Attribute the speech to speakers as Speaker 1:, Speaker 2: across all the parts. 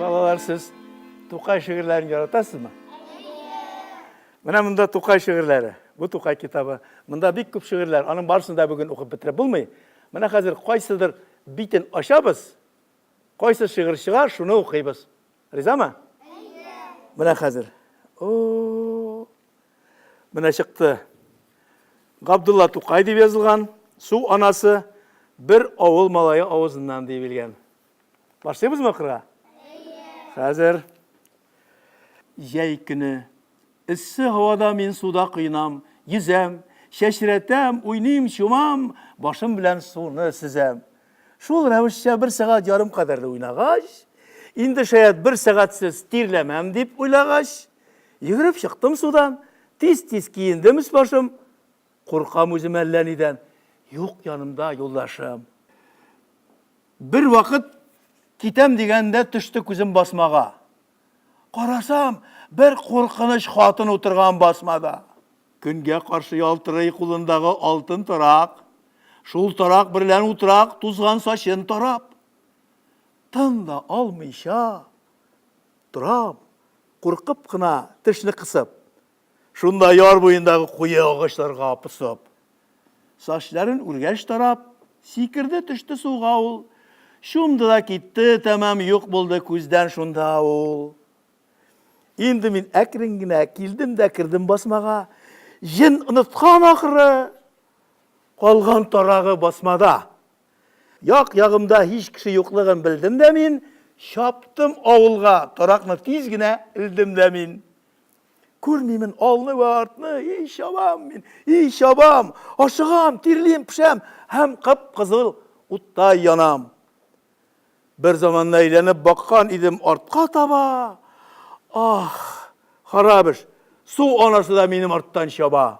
Speaker 1: Балалар, сез Тукай шигырьләрен яратасызмы? Менә монда Тукай шигырьләре. Бу Тукай китабы. Монда бик күп шигырьләр. Аның барысын да бүген укып бетереп булмый. Менә хәзер кайсыдыр битен ачабыз. Кайсы шигырь чыга, шуны укыйбыз. Ризамы? Менә хәзер. О! Менә чыкты. Габдулла Тукай дип язылган, су анасы бер авыл малае авызыннан дип белгән. Башлыйбызмы укырга? Хәзер җәй көне. Эссе һавада мин суда коенам, йөзәм, чәчрәтәм, уйныйм, чумам, башым белән суны сөзәм. Шул рәвешчә бер сәгать ярым кадәрле уйнагач, инде шаять бер сәгатьсез тирләмәм дип уйлагач, йөгереп чыктым судан, тиз-тиз киендем өс-башым, куркам үзем әллә нидән, юк янымда юлдашым. Бер вакыт китәм дигәндә төште күзем басмага. Карасам, бер куркыныч хатын утырган басмада. Көнгә каршы ялтырый кулындагы алтын тарак. Шул тарак берлән утрак тузган сачын тарап. Тын да алмыйча торам, куркып кына тешне кысып. Шунда яр буендагы куе агачларга посып. Сачларын үргәч тарап, сикерде төште суга ул. Чумды да китте, тәмам юк булды күздән шунда ул. Инде мин әкрен генә килдем дә кердем басмага. Җен оныткан ахры, калган тарагы басмада. Як-ягымда һич кеше юклыгын белдем дә мин, чаптым авылга, таракны тиз генә элдем дә мин. Күрмимен алны вә артны, и чабам мин, и чабам, ашыгам, тирлим, пешәм һәм кып-кызыл уттай янам. Бер заманны әйләнеп баккан идем артка таба. Ах, харап эш, су анасы да минем арттан чаба.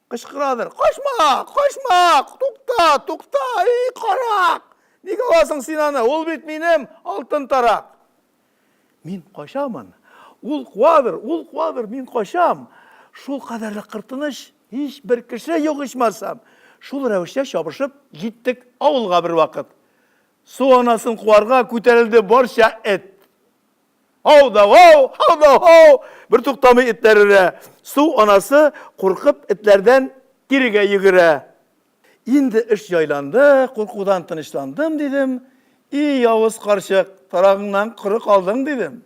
Speaker 1: Кычкырадыр, качма, качма, тукта, тукта, эй, карак! Нигә аласың син аны? Ул бит минем алтын тарак. Мин качамын. Ул куадыр, ул куадыр, мин качам. Шул кадәрле кыртыныч, һич бер кеше юк ичмасам. Шул рәвешчә чабышып җиттек авылга бер вакыт. Су анасын куарга күтәрелде барча эт. Ау да ау, ау да ау, бер туктамый этләр өрә. Су анасы куркып этләрдән кирегә йөгерә. Инде эш җайланды, куркудан тынычландым, дидем. И, явыз карчык, тарагыңнан коры калдың, дидем.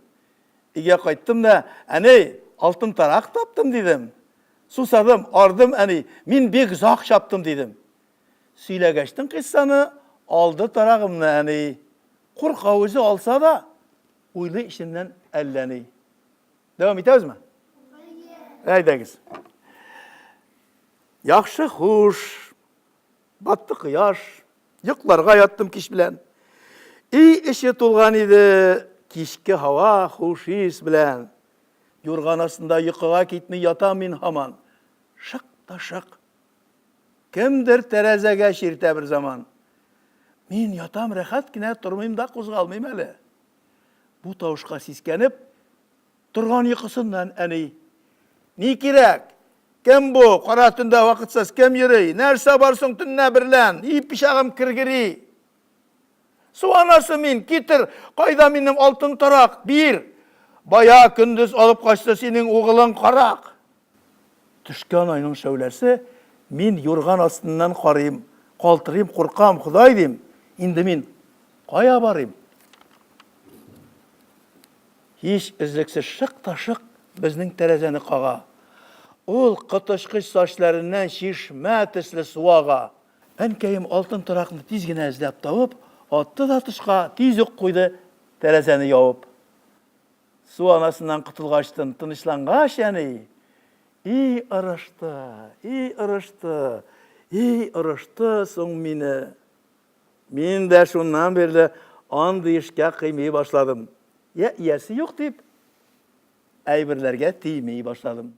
Speaker 1: Өйгә кайттым да, әни, алтын тарак таптым, дидем. Сусадым, ардым, әни, мин бик озак чаптым, дидем. Сөйләгәчтен кыйссаны, алды тарагымны әни. Курка үзе алса да, уйлый эченнән әллә ни. Дәвам итәбезме? Әйдәгез. Яхшы хуш. Батты кояш. Йокларга яттым кич белән. Өй эче тулган иде кичке һава хуш ис белән. Юрган астында йокыга китми ятам мин һаман. Шык та шык. Кемдер тәрәзәгә чиртә бер заман. Мин ятам рәхәт кенә тормыйм да кузгалмыйм әле. Бу тавышка сискәнеп, Торган йокысыннан әни. Ни кирәк? Кем бу? Кара төндә вакытсыз кем йөри? Нәрсә бар соң төннә берлән? И пычагым кергери. Су анасы мин, китер, кайда минем алтын тарак, бир. Бая көндез алып качты синең угылың карак. Төшкән айның шәүләсе, мин юрган астыннан карыйм, калтырыйм, куркам, Ходай дим. Инде мин кая барыйм? Һич өзлексез шык та шык безнең тәрәзәне кага. Ул коточкыч сачләреннән чишмә төсле су ага. Әнкәем алтын торакны тиз генә эзләп табып, атты да тышка, тиз үк куйды тәрәзәне ябып. Су анасыннан котылгачтын, тынычлангач әни, и ырышты, и ырышты, и ырышты соң мине. Мин дә шуннан бирле андый эшкә кыймый башладым. Я иясе юк дип, әйберләргә тими башладым.